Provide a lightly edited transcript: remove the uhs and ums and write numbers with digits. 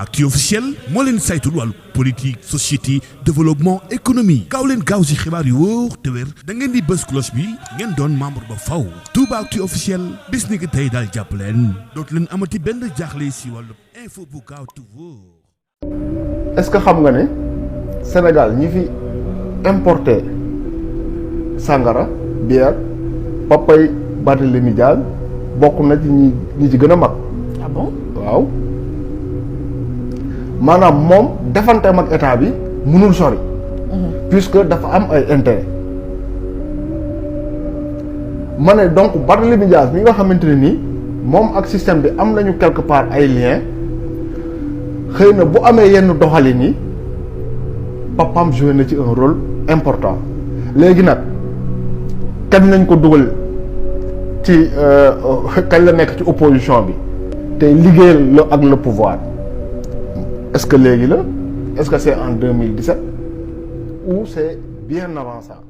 Actu officiel moo leen saytul wàllu politique société développement économie gaaw leen gaaw si xibaar yu wóor te wér da ngeen di bës cloche bi ngeen doon membre ba faw Touba Actu officiel bis ni ki tey daal jàpp leen dootu leen amati benn jaaxle si wàllu info bu gaaw te wóor. Est-ce que xam nga ne Sénégal ñi fi importé sangara bière papay Barthelemy bokk na ci ñi ci gën a mag. Ah bon? waaw maanaam moom defanteem ak état bi mënul sori. puisque dafa am ay intérêt. ma ne donc Barthelemy mi nga xamante ne nii moom ak système bi am nañu quelque part ay liens xëy na bu amee yenn doxalin yi papam joué na ci un rôle important léegi nag kañ nañ ko dugal ci kañ la nekk ci opposition bi te liggéeyal la ak le pouvoir est-ce que léegi la est-ce que c'est en 2017 ou c'est bien avant ça.